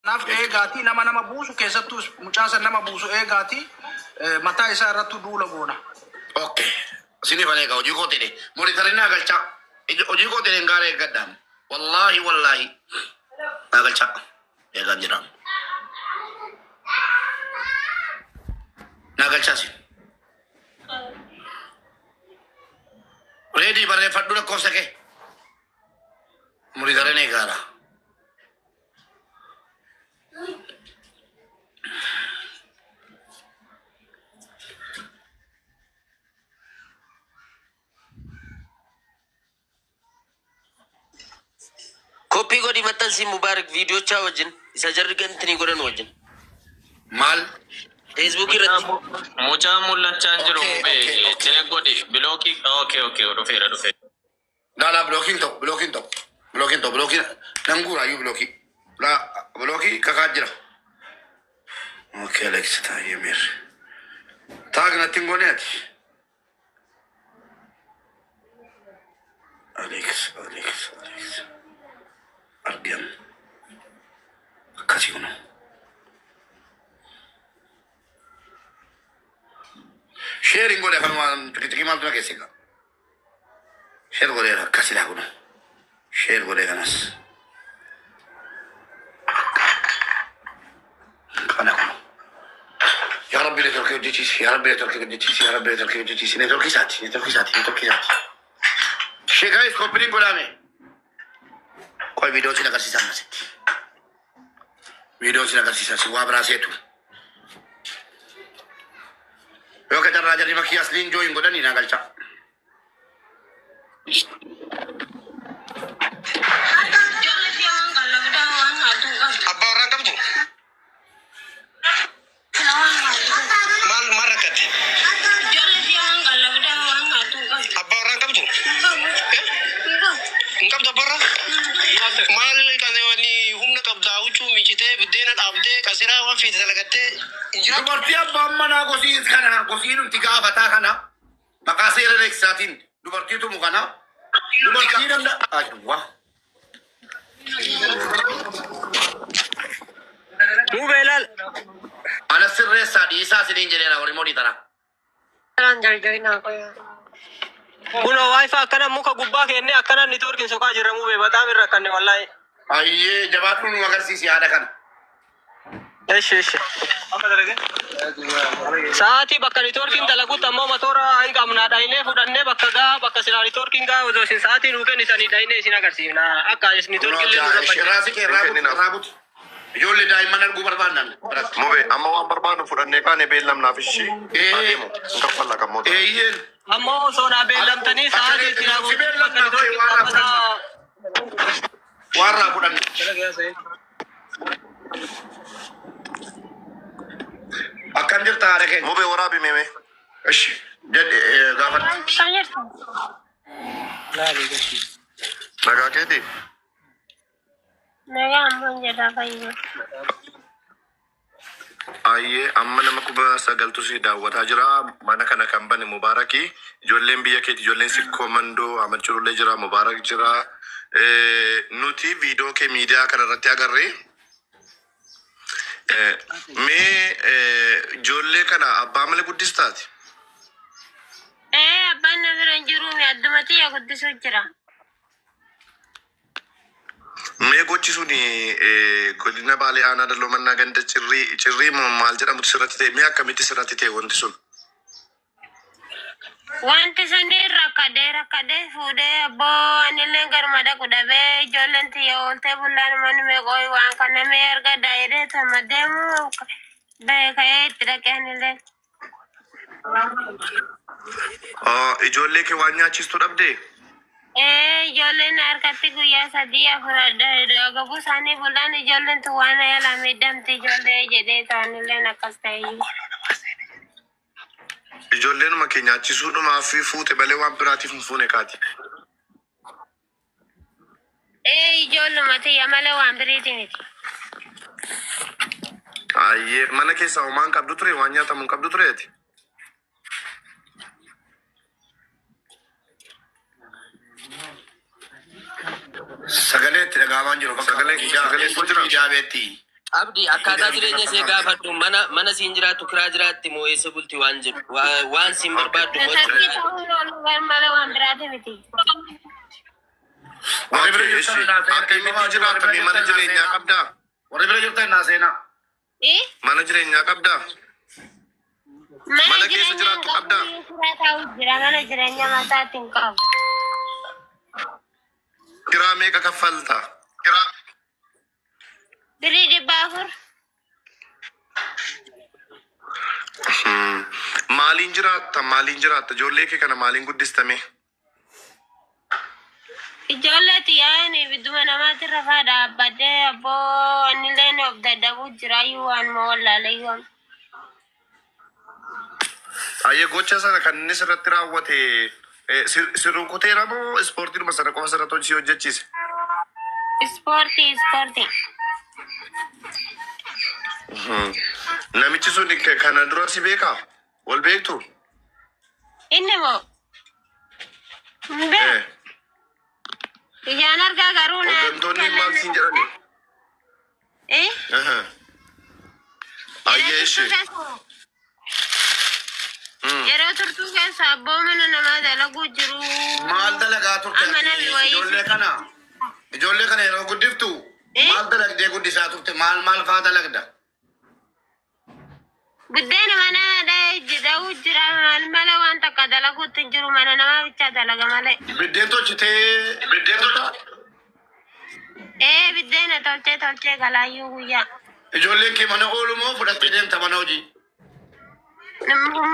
Kanaaf eegaatii nama nama buusu keessattuu mucaa san nama buusu eegaatii mataa isaa irrattuu duula goona. Okay. Sinifan eega hojii koo ta'e. Monitarii naa galchaa. Hojii koo ta'e gaara eeggadhaan. Wallaahi wallaahi. Naa galchaa. Eegaan jira. Naa galchaa si. Reedii barreeffadhu lakkoofsa kee. Monitariin eegaadha. Koppii godhi maxxansii Mubaarak viidiyochaa wajjin isa jarri gantinii godhan wajjin. Maal? Feesbuukii irratti. Mucaan mul'achaa hin jiru. Okay, okay, okay. Check godhi. Bilookii. Okay, okay. Dhufeera, dhufeera. Laa laa bilookiin ta'u bilookiin ta'u bilookiin ta'u bilookiin nan guuraayyuu bilookii. Laa bilookii kakaa jira. Okay Alex taa'ee meer. Taag natti hin goone ati. Alex Alex Alex. Argam. Akkasii kun. Sheeriin godhe kanuma xixiqqii maaltu na keessa egaa. Sheer godheera akkasidha kun. Sheer godhee kanas. Kana kun. Yaa Rabbi neetworkii hojjechiisi. Yaa Rabbi neetworkii hojjechiisi. Yaa Rabbi neetworkii hojjechiisi. Neetworkii isaati. Neetworkii isaati. Neetworkii isaati. Shee gaayis koppiliin godhame. Qoy viidiyoo sin agarsiisa ammasitti. Viidiyoo sin agarsiisa si waa biraa seetu. Yoo ka carraa jarri makii asliin jooyin godhanii naa galchaa. Abbaa warraa qabdu? Maal maal rakkatte? Abbaa warraa qabdu? Hin qabdu abbaa warraa? Maal kan wani humna qabdaa huccuu miicitee biddeena dhaabdee qasiraa waan feete dalagattee hin jiraattu? Dubartii abbaan manaa gosii kana gosii nuti gaafataa kana maqaa seera beeksisaatiin dubartii tumu kana dubartii danda'a. Aywa. Mubee ilaal. Ana sirreessaa dhiisaa isiniin jedheera warri moodii tana. Kunoo wifi akkana muka gubbaa kennee akkana niitoorkiin soqaa jirra mubee bataam irra akkanne wallaahi. Ayyee jabaadhu nu agarsiisi haadha kana. Eshi eshi. Sa'aatii bakka niitoorkiin dalagutti ammoo matoora hin qabna dhahinee fudhannee bakka gahaa bakka silaa niitoorkiin gahaa osoo isin sa'aatii nuu kennitanii dhahinee isin agarsiifna. Akka niitoorkiin illee nurra badde. Irraa siqee irraa buti irraa buti. Ijoollee daa'imman arguu barbaannan biratti. Mube amma waan barbaadnu fudhannee kaane beellamnaaf ishii adeemu hin kaffalla kan moota. Eeyyeen. Ammoo osoo naa beellamtanii sa'aatii silaa Si bakka beellamnaaf ta'e niitoorkiin waan irraa dhaabbataa. fudhanna. Waan irraa fudhanna. Akkam jirta haadha keenya? Mube waraabi meeme. Ishi jedhe gaafadhu. Nagaa keeti. Nagaa ammoo jedhaa fayyuu. Ayyee amma nama 9,000tu si daawwataa jira. Mana kana kan bane Mubaaraki. Ijoolleen biyya keeti ijoolleen sikkoo mandoo Ahmad Culullee jira Mubaarak jira. Nuti viidiyoo kee miidiyaa kana irratti agarre. Mee ijoollee kana abbaa malee guddistaati? Ee abbaan na bira hin jiru adduma xiyya guddisuu jira. Mee gochi suni godina Baalee aanaa Dalloo Mannaa ganda cirrii cirrii moo maal jedhamutu sirratti ta'e mee akkamitti sirratti ta'e wanti sun? Wanti suni rakkadee rakkadee fuudhee abboo anillee garuma dhaqu dhabee ijoolleen tiyya ooltee bullaan manni meeqooyi waan kana mee argadha jedhee tama deemu bahee ka'ee itti dhaqee anillee. Ijoollee kee waan nyaachistu dhabdee? Ee ijoolleen harkatti guyyaa sadii afur agabuu isaanii bullaan ijoolleen tun waan yaalaa miidhamti ijoollee jedhee ta'anilleen akkas ta'e. Ijoolleenuma kee nyaachisuudhumaaf fuute malee waan biraatiif hin fuune kaati. Ee ijoolluma tiyya malee waan biriiti miti. Ayyee mana keessaa homaa hin qabdu ture waan nyaatamu hin qabdu ture ati? Sagalee itti dhaga'amaa hin jiru. Sagalee Miidiyaa koo jira? miidiyaa beetti. Abdi, akkaataa jireenya ishee gaafadhu. Mana siin jiraattu, kiraa jiraatti moo eessa bulti waan jedhu, waan siin barbaaddu moo. Networkii ta'uu oolu malee waan biraati miti. Warri bira Okay, jirtan ishi. naa seenaa. Akkamitti jiraatta? Mee mana jireenyaa qabdaa? Warri bira jirtan naa seenaa. Eh? Mana jireenyaa qabdaa? Mana Mana keessa jireenyaa hin jiraattu qabu, qabdaa? kiraa taa'u jira. Mana jireenyaa mataatti hin qabu. Kiraa meeqa kaffalta? Birrii 400. Maaliin jiraatta? Maaliin jiraatta? Ijoollee kee kana maaliin guddistame? Ijoollee xiyyaa'in ibidduma namaatti rafaa dhaabbadhee, abboo, anillee of dadhabuu jiraayyuu, waanuma wallaaleyyuu. Ayyee, gocha sana kan inni sirratti raawwate si rukuteera moo ispoortiidhuma sana qofa sirratti hojii hojjechiise? Ispoortii, ispoortii. Namichi sun kana dura si beekaa? Wal beektu? Inni moo? Hin beeku. Ijaan argaa garuu na. Hooggantoonni maal siin jedhani? Eh? Aha. Ayyee, ishee. Yeroo turtuu keessa, abboo, mana namaa dalaguu jiru. Maal dalagaa turte? Amma namni wayii. Ijoollee kana yeroo guddiftu Eh? maal dalagdee guddisaa turte? Maal maal faa dalagda? Buddeena mana dha'uu jira maal malee waan takka dalaguutti hin jiru, mana namaa bichaa dalaga malee. Biddeen tolchitee, biddeen tolchitee? Ee, biddeena tolchee tolchee galaayyuu guyyaa. Ijoolleen kee mana oolu moo fudhattee deemta mana hojii?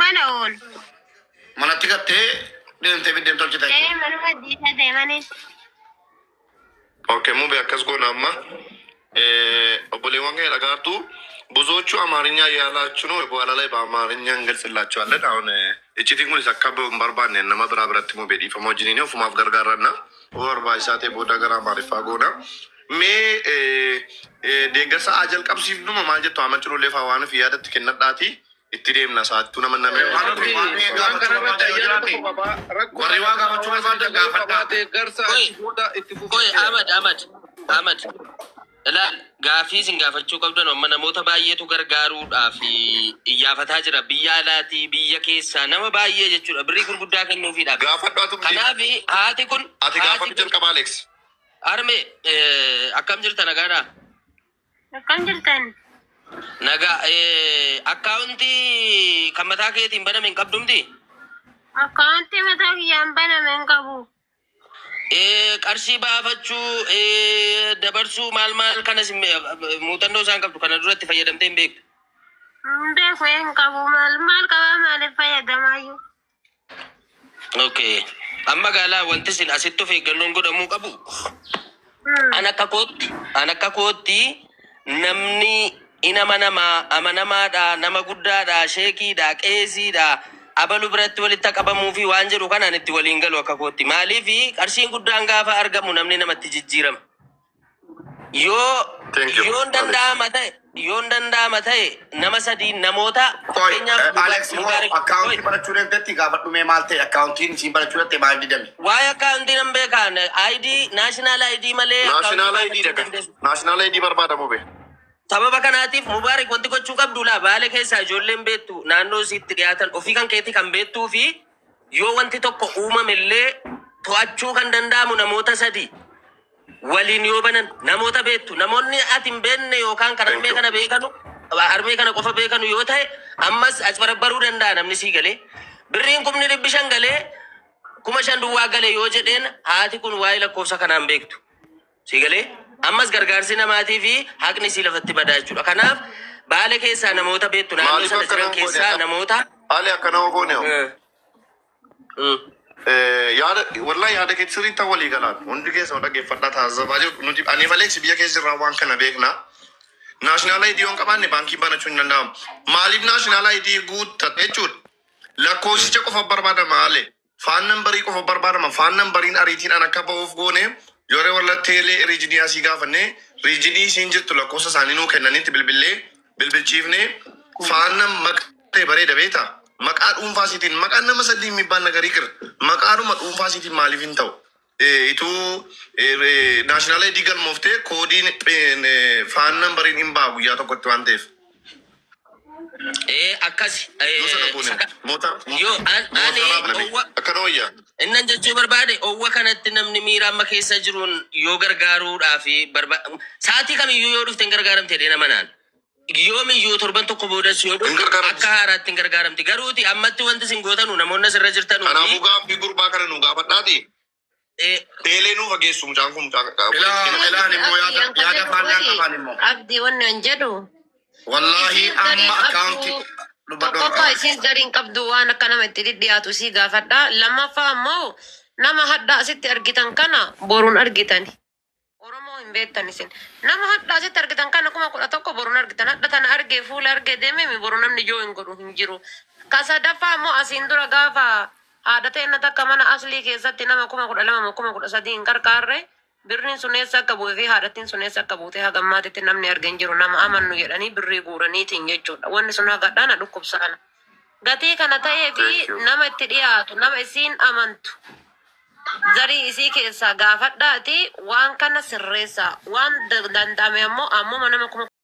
Mana oolu. Manatti gattee deemtee biddeen tolchita Ee, jechuudha. manuma diisa deemanii. Okay, mube akkas goona amma. Obboleewwan keenya dhagaartu ብዙዎቹ አማርኛ እያላችሁ ነው። በኋላ ላይ በአማርኛ እንገልጽላቸዋለን። አሁን iccitiin kunis akka hin barbaanne nama biraa biratti immoo beedhiifama wajjiniin ofumaaf gargaaranna. Barbaachisaa ta'e booda gara Amaariffaa goona. Mee deeggarsa haa jalqabsiifnuma, maal jettu? Amma culullee fa'aa waan of yaadatti kennadhaati itti deemna sa'aattuu nama namni. Warri waan gaafachuu barbaadan yoo jiraate, warri waan gaafachuu barbaadan gaafadhaa. Qoy, qoy, Ahmad, Ahmad, Ahmad. Ilaal, gaafii isin gaafachuu qabdan amma namoota baay'eetu gargaaruudhaaf iyyaafataa jira. Biyya alaatii, biyya keessaa nama baay'ee jechuudha. Birrii gurguddaa kennuufiidhaaf. Gaafadhu atu. Kanaaf haati kun Ati haati gaafadhu kun jalqaba, Alex. Arme, akkam jirta, nagaadhaa? Akkam jirtan? Nagaa, akkaawuntii kan mataa keetiin baname hin qabdumti? Akkaawuntii mataa kiyyaan baname hin qabu. Qarshii baafachuu, dabarsuu, maal maal kanas muuxannoo isaan qabdu, kana duratti fayyadamtee hin beektu. Hin beeku, hin qabu. Maal maal qabaa, maaliif fayyadamaayyuu? Okay. Amma gaalaa wanti isin asitti of eeggannoon godhamuu qabu. An akka kootti namni in amanamaa, amanamaadha, nama guddaadha, sheekiidha, qeesiidha, abalu biratti walitti qabamuu fi waan jedhu kanaan itti waliin galu akka kootti. Maaliif qarshiin guddaan gaafa argamu namni namatti jijjiirama. Yoo Thank you, yoon danda'ama ta'e nama sadii, namoota Qoy, fakkeenyaaf Alex immoo Mubaarak- akkaawuntii barachuu dandeetti gaafadhu, mee maal ta'e akkaawuntiin siin barachuu dandeette, maal didame? Waa'ee akkaawuntii nan beekaan, ID, national ID malee National akkaawuntii ID baafachuu dhaqa. dandeessu. National ID barbaadamu be. Sababa kanaatiif, Mubaarak, wanti gochuu qabdu laa, Baale keessaa ijoolleen beektu, naannoo isiitti dhiyaatan, ofii kan keetti kan beektuu fi yoo wanti tokko uumame illee to'achuu kan danda'amu namoota sadi waliin yoo banan, namoota beektu, namoonni ati hin beekne yookaan kan Thank armee you. kana beekanu, armee kana qofa beekanu yoo ta'e, ammas as barbaruu danda'a namni sii galee, birriin 500,000 galee, 5,000 duwwaa galee yoo jedheen, haati kun waa'ee lakkoofsa kanaan beektu. Si galee, ammas gargaarsi namaatii fi haqni sii lafatti badaa jechuudha. Kanaaf Baale keessaa namoota beektu, naannoo Maaliif sana akkana jiran keessaa goone? namoota. Haali akkana goone hoo? Yaada, wallahi, yaada keetti sirriitti walii galaan hundi keessa dhaggeeffadhaa, taasifaa jiru. Nuti ani Alex biyya keessa jirraa waan kana beekna. National ID yoo hin qabaanne baankii banachuu hin danda'amu. Maaliif national ID guuttate jechuudha? Lakkoofsicha qofa barbaadama malee. FAN numberii qofa barbaadama. FAN numberiin ariitiidhaan akka ba'uuf goone, yeroo warra teelee regionii asii gaafanne, regionii isiin jirtu lakkoofsa isaanii nuu kennanitti bilbillee bilbilchiifne, FAN maqaa ta'e bareeda beektaa? Maqaa dhuunfaa isiitiin, maqaan nama sadii የሚባል ነገር ይቅር, maqaadhuma dhuunfaa isiitiin maaliif hin ta'u? Ituu national ID galmooftee koodiin FAN numberiin hin ba'a guyyaa tokkotti waan ta'eef. Ee, akkas. Yoo sana goone moota Yoo ani mootaraa baname owwa akkana wayyaa. Innan jechuu barbaade, owwa kanatti namni miira amma keessa jiruun yoo gargaaruudhaaf sa'aatii kamiyyuu yoo dhufte hin gargaaramte jedhee nama naan. Yoomiyyuu torban tokko boodas yoo Hin dhufte gargaaramti. akka haaraatti hin gargaaramti. Garuuti ammatti wanti isin gootanu namoonni asirra jirtanuu fi Kanaafuu gaaffii gurbaa kana nu gaafadhaati. Teelee nuu fageessu mucaan kun mucaan Ilaa obboleessi keenya. ilaan immoo Abdii yaada an kan yaada jedhu faallaa qoyi qabaan immoo. Abdii, wanni an jedhu Wallaahi isiin gariin amma akkaawuntii qabdu dubbadhu. tokkoffaa, isiin gariin qabdu waan akka nama itti dhidhiyaatu isii gaafadha. Lammaffaa ammoo nama hadda asitti argitan kana boruun argitani. Oromoo hin beektan isin. Nama hadda asitti argitan kana 11,000 boruun argitan. Hadda tana argee fuula argee deemee boru namni joo hin godhu hin jiru. Ka sadaffaa ammoo asiin dura gaafa haadha ta'e takka mana aslii keessatti nama 12,000 moo 13,000 hin qarqaarre, birriin sun eessa akka bu'ee fi haadhattiin sun eessa akka buute hagammaatitti namni arge hin jiru. Nama amannu jedhanii birrii guuraniitiin jechuudha. Wanni sun hagadhaana dhukkubsaana. Gatii kana ta'ee fi Thank you. nama itti dhiyaatu, nama isiin amantu, zarii isii keessaa gaafadhaati waan kana sirreessaa. Waan danda'ame ammoo ammuma nama kuma